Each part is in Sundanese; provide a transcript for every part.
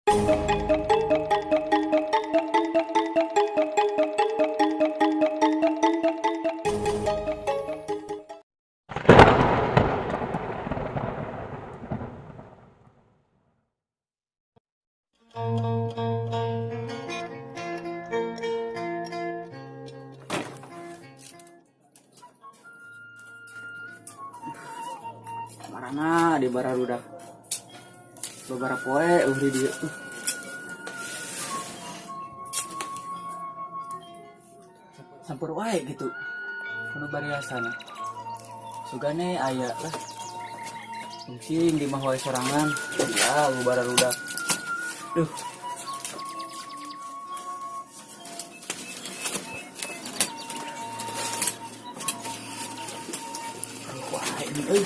Marana di bararudak. Beberapa poe eueuh di dieu tuh. Sampur wae gitu. Kudu bariasana. Sugane aya lah. Fungsi di mah wae sorangan. Ya, lu bararudak. Duh. Wah, ini euy.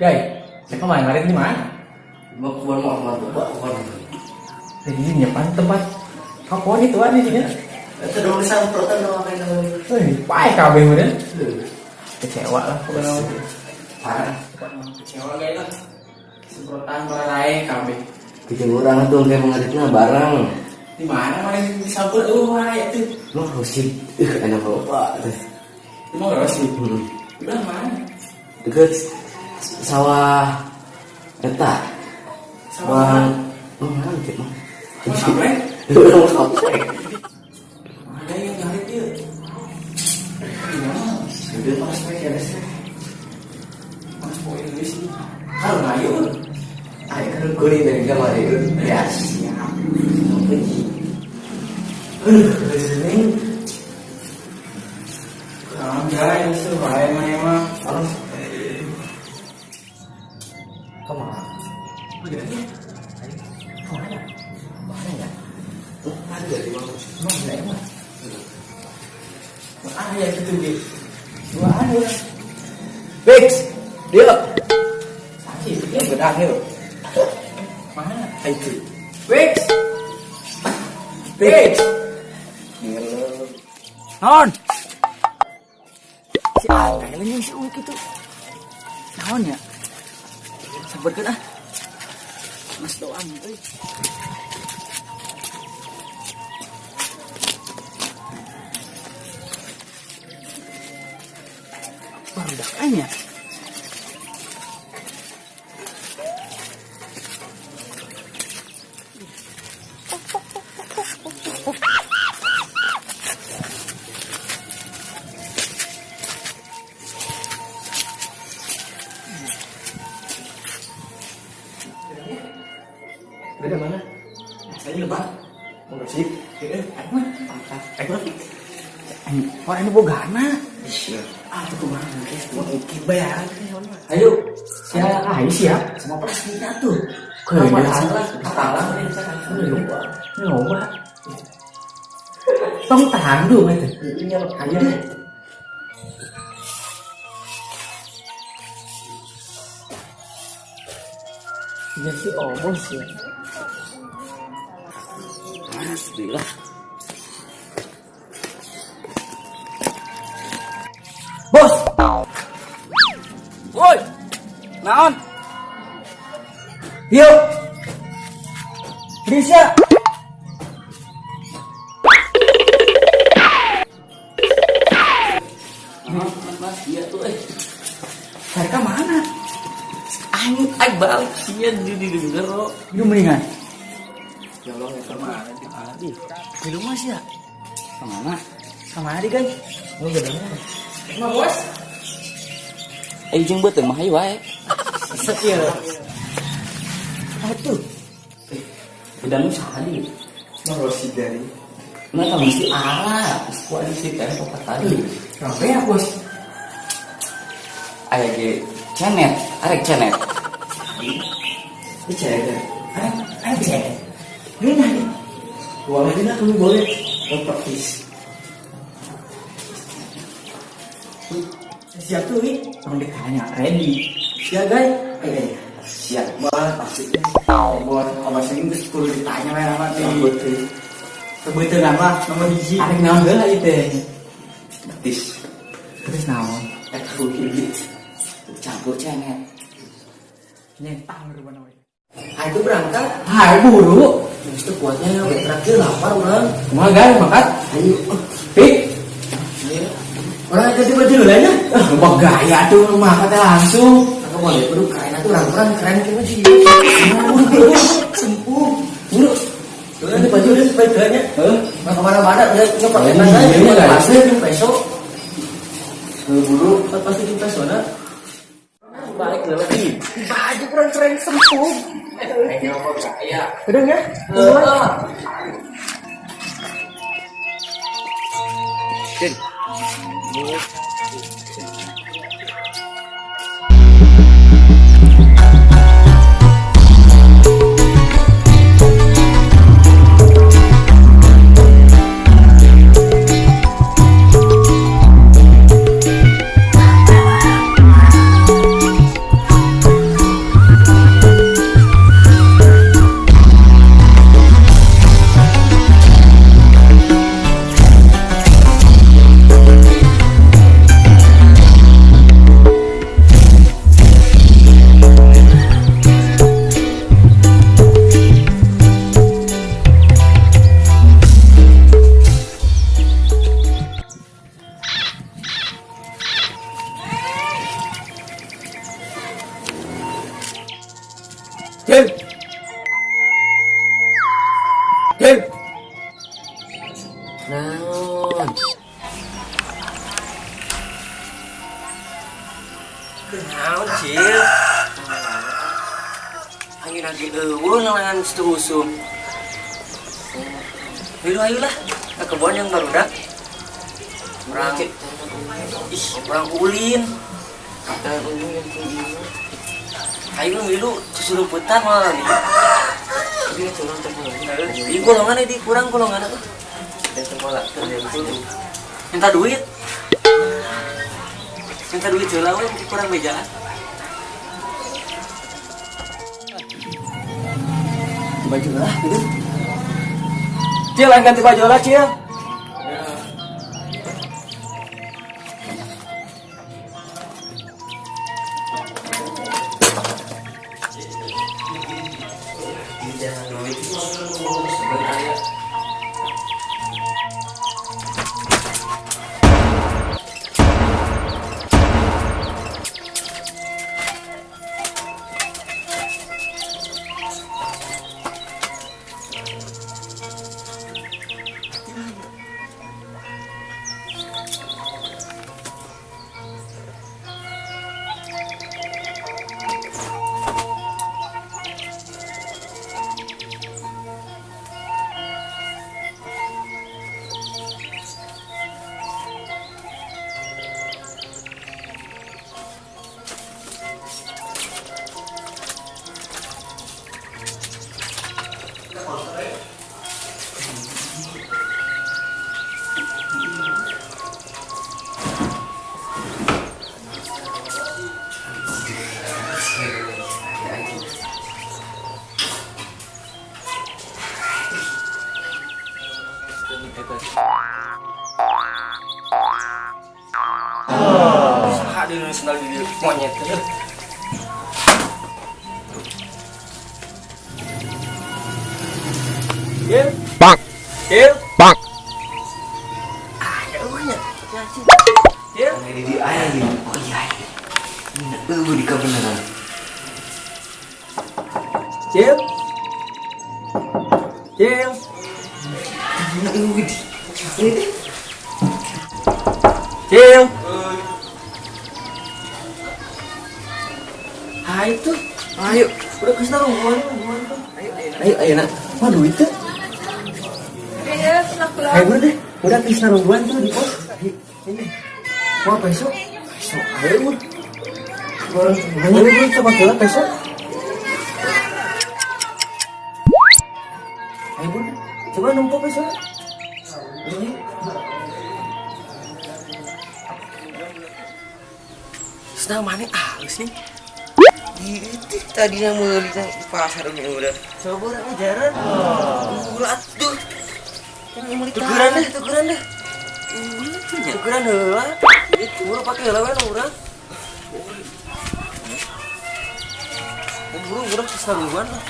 Guys, saya kemarin kemarin di mana? Mau kebun mau mau coba kebun. Jadi di depan tempat kapan itu ada di sini? Itu dong disemprotan dong kayak dong. Wih, pae kabeh udah. Kecewa lah pokoknya. Parah. Kecewa guys lah. Semprotan para kabeh. Bikin orang tuh kayak mengaritnya bareng. Di mana mana disampur eueuh wae tuh. Lo sih, enak bapak tuh. Di mana sih? Udah mana? Deket sawah eta. Sawah. Sawah. Oh, mana gitu mah. Sampai? Udah sampai. Ada yang ngarit dia. Gimana? Udah pas pakai ada sih. Mas poin geus sih. Kalau ayo. Ayo kan kulit dari kamar itu. Ya siap. Aduh, sini. Anjay, wae mah emang. Harus. Kemana? Kemana? Mana ya? Oh, ada di mana? Emang enggak emang. Ah ya gitu gitu. Dua ada. Fix. Dia. Sakit. Dia bedang yuk. Mana? Itu. Fix. Fix. Non. Si Altai yang si Uik itu. Naon ya? Sabarkeun ah. Mas doang euy. Barudak nya. Beda mana? Saya lebah. Mau bersih? Heeh, ayo mah. Ayo mah. Oh, ini bogana. Iya. Ah, itu kumaha guys? Mau oke bayaran Ayo. Siap. Ayo siap. Sama plastiknya tuh. Kayaknya. Kapalan lah, kapalan Nyoba. Nyoba. Tong tanggung itu. Iya, Ayo deh. Jadi si obos ya. Alhamdulillah. Yuk. Risya. Mas, iya tuh eh. Mereka mana? Angin ay balik sia di jero. Lu mendingan. Ya Allah ya kemana di? Di rumah sih ya. Kemana? Kemana di guys? Oh bener. Mah bos. Eh jeung beuteung mah hayu wae. Setia. Atuh. Bedang saha di? Mah Rosi dari. Nah, tahu mesti ala, ku adi sih teh opat tadi. Kenapa ya bos? Aya ge cenet, arek cenet. Ini cewek. Arek cewek. Ini nah. Uang ini kamu boleh. Praktis. Siap tuh nih. Emang ditanya ready. Siap guys. Eh, Siap. Mah pasti. Buat obat sini geus kudu ditanya we sama di. Kebetulan mah nomor hiji. Arek naon heula ieu teh? Betis. Terus naon? Tahu hiji. Campur cenet. Nyentang rupana we. Ah, itu berangkat. Hai buru. Terus itu kuatnya terakhir lapar orang. Kumaha guys makan? Ayo. Pik. Ayo. Orang ganti baju dulu aja. Ah, loba gaya tuh makan teh langsung. Aku mau lihat dulu keren tuh orang-orang keren kayaknya sih. Sempuh. Buru. Tuh nanti baju udah sepedanya. Heuh. Nggak kemana-mana, dia nggak pakai Oh, tas aja, iya, nggak guys. pasti itu peso. Buru, pasti itu peso nah. Balik lagi. Baju kurang keren sempuh. Kayaknya apa saya? Udah ya? Cin. Cil. Cil. Naon? Naon, Cil? Angin lagi eueuh lawangan situ usum. Ayo ayolah ke kebun yang barudak. Orang ih, orang ulin. Ayo milu susu rumputan malah nih. Ini golongan ini kurang golongan tuh. Minta duit. Minta duit jelas we kurang bejaan. Baju lah gitu. Cil, aing ganti baju lah, Cil. Jangan duit sebenarnya. Saha di sendal di monyet. Cil. Bang. Cil. Bang. Ah, ya eueuh nya. Cil. Di di aya ieu. Oh iya. Ini eueuh di kabeneran. Cil. Cil. Ini eueuh di. Ini Cil. Hai tuh. Ayo, udah kesana hubungan tuh. Ayo, ayo, ayo, nak. Waduh itu. Iya, senang. Ayo udah deh, udah kesana hubungan tuh di pos. Ini. Wah besok, besok. Ayo udah. Ayo udah coba jalan besok. Ayo udah, coba numpuk besok. Ini. Senang mana halus nih. Itu tadi yang meuli di pasar ini udah. Coba orang ajaran. Ulah atuh. Tukeran deh, tukeran deh. Ulah tuh nya. Tukeran heula. Itu urang pake heula we urang. Buru urang kesaruan lah.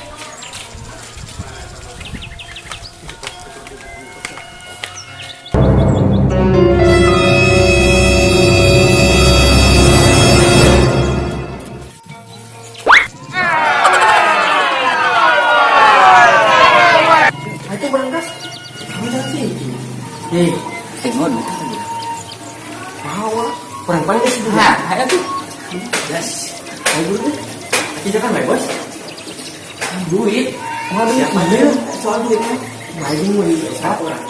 Itu berangkas. Kamu jangan sih. Hei, tengok dulu tadi. Mau lah. Kurang paling sih. Nah, ayo tuh. Yes. Ayo dulu deh. Kita kan bos. Duit. Mau duit mana? Soal duit kan. Lagi mau di siapa orang?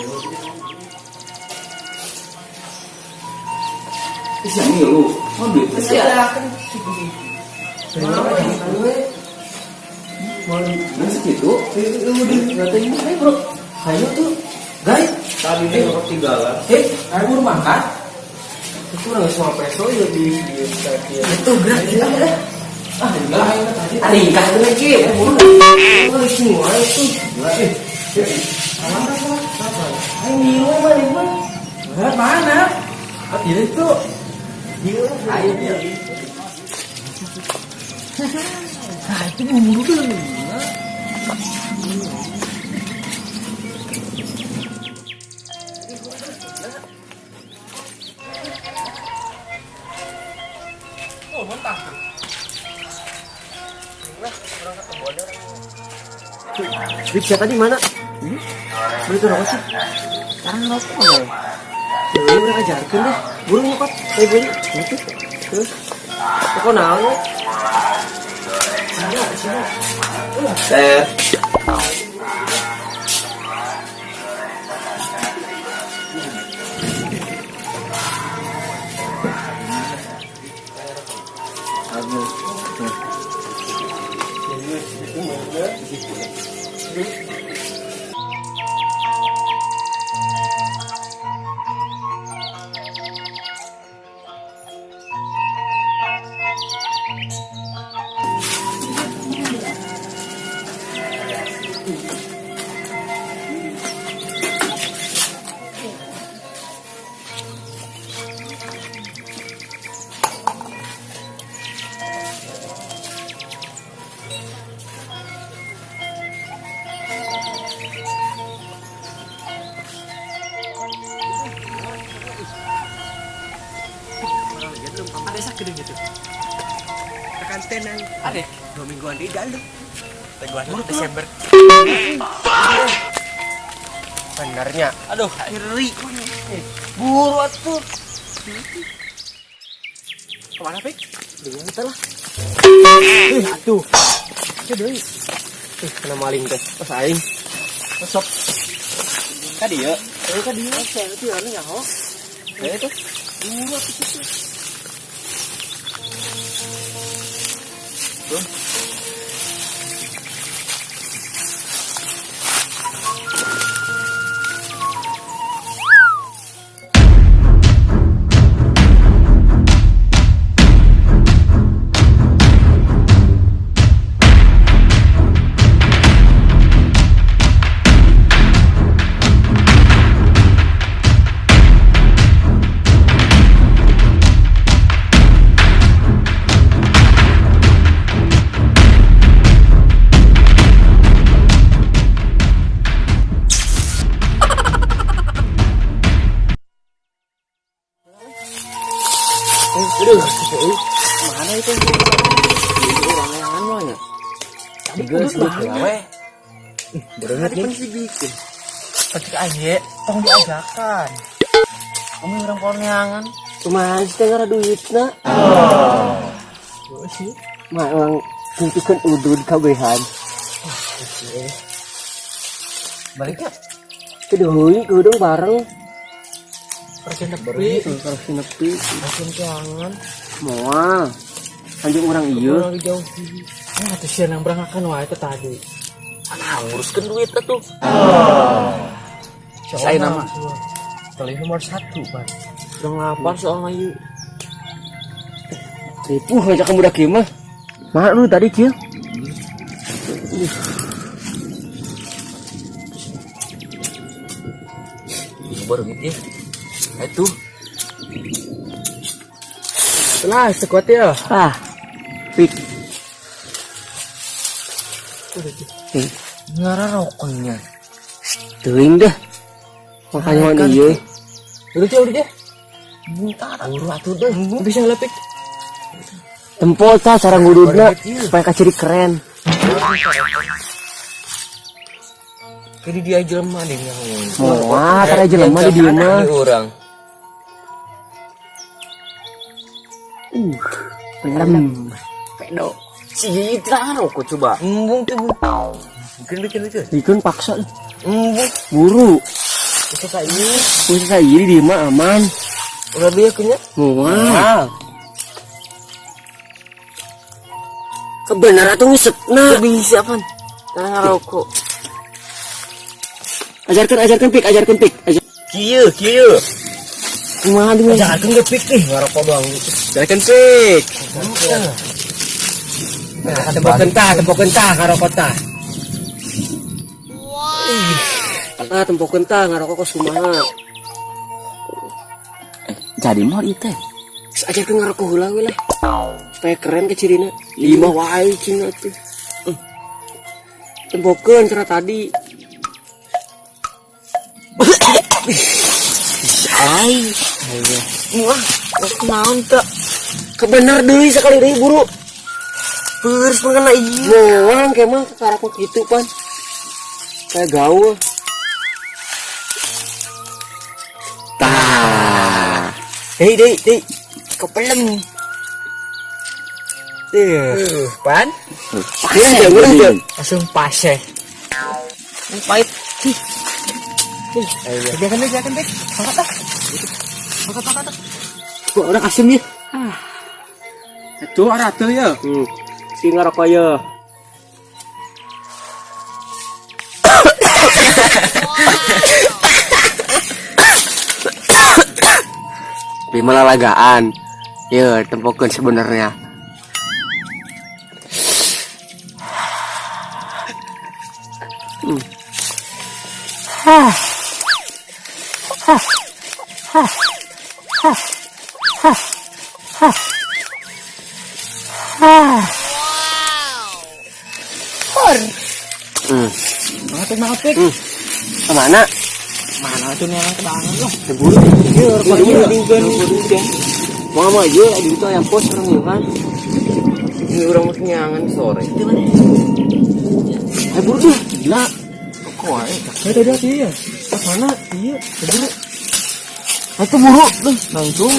Ih, yang lu. Mau duit sih ya. Mau Nah, segitu. Udah, katanya, ayo bro. Ayo tuh, guys. Tadi ini ketinggalan. Ayo buru makan. Itu orang semua peso ya di di. Itu gerak gila dah. Ah, enggak, ayo tadi. Ringkah tuh lagi. Buru. Buru semua itu. Aman apa? Apa? Ayo ngilu balik mah. Mana? Ah, ini tuh. Gila. Ayo dia. Nah, itu buru tuh. Oh, mentah. Duit siapa di mana? Beli tuh rokok sih. Sekarang rokok ya. Ya udah ajarkan deh. Buru nyokot. Kayak beli. Gitu. Terus. Rokok naon? Cina, Cina. Teh. Ada sakit gitu. Tekan tenang. Ada. 2 mingguan di dalam. Desember. Benernya. Aduh, Ngeri. Buru atuh. Kemana, Pik? Bingung kita lah. Atuh. Ke deui. Kena maling teh. Pas aing. Sok. Tadi ya. Eh, ka dieu. Saya teh anu nyaho. Eh, itu. Buru atuh kitu. Tuh. Aduh, mana itu? Itu orang yang mah nya. Tadi Geus kudu geus banget. we. Berenget Tadi nih. kan sih bikin. Ketika aja, tong diajakan. Kamu orang korneangan. Kumaha sih teh ngara duitna? Heeh sih. Mah emang ngitukeun udud kabehan. Baliknya Kedeui keudung bareng. persen nepi, Terus nepi. persen keangan. Moal. Anjing urang ieu. Orang jauh sih. Ah, tuh sih yang berangkakan wae itu tadi. Nah, nguruskan duit tuh. Saya nama. Tali nomor 1, Bang. Udah ngapar soalnya yuk. Ripuh ngajak kamu budak ieu mah. Mana lu tadi, Cil? Baru gitu ya. Itu. Lah, sekuat ya. Ah. Pik. Ngara rokoknya. Teuing dah. Makanya Kan, ieu. Udah sih, udah deh. Bentar, buru atuh deh. Bisa lah, Pik. Tempo tah cara ngududna supaya kaciri keren. Jadi dia jelema deh ngomong. Moal tara jelema di dieu mah. Orang. Pelem. Pedo. Si itu rokok coba. Embung tuh, Bu. Bikin bikin lucu. Dikeun paksa. Embung. Buru. Bisa saya. Bisa saya di dieu mah aman. Udah dia punya. Moal. Kebenaran tuh ngisepna. Bisa pan. Karena ngerokok. Ajarkan ajarkan pik, ajarkan pik. Ajar. Kieu, kieu. Kumaha deui? Jangan kan pik nih, ngerokok doang. Ajarkan pik. Nah, tempo kentah ngarokok tah. Wow. Tempo kentah ngarokok kos kumaha. Jadi mau itu teh. Geus ajarkeun ngarokok heula we lah. Supaya keren ke cirina. Lima wae cina tuh. Tempokeun cara tadi. Ai. Wah, naon teh? Kebener deui sekali deui buru. Peureus pun kena ieu. Moal kayak mah karakok gitu pan. Kayak gaul. Tah. Hei, dei, dei. Kepelem. Tuh, pan. Iya, jangan aja. Langsung pas ya. Pahit. Jangan deh, jangan deh. Angkat ah. Angkat, angkat. Kok orang asem ya? Itu arah tuh ya. Si ngarokok ya. Lima lalagaan. Ya, tempokeun sebenarnya. Hah. Hah. Hah. Hah. Hah. Hah. Hah. Maaf, Pik. Kemana? Mana tuh nih orang kedangan lah. Buru. Iya, buru. Mau mau aja di itu ayam pos orang ya kan. Ini orang mau kenyangan sore. Ayo buru deh. Gila. Kok ae? Ya tadi sih ya. Mana? Iya, buru. Itu buru. Duh, langsung.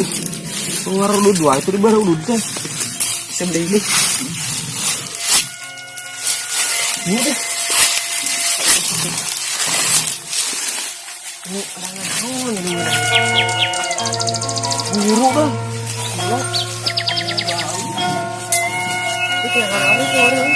Keluar dulu dua itu di baru dulu teh. Sebeli ini. Ini deh. Buru bang. Itu yang kamu keluarin.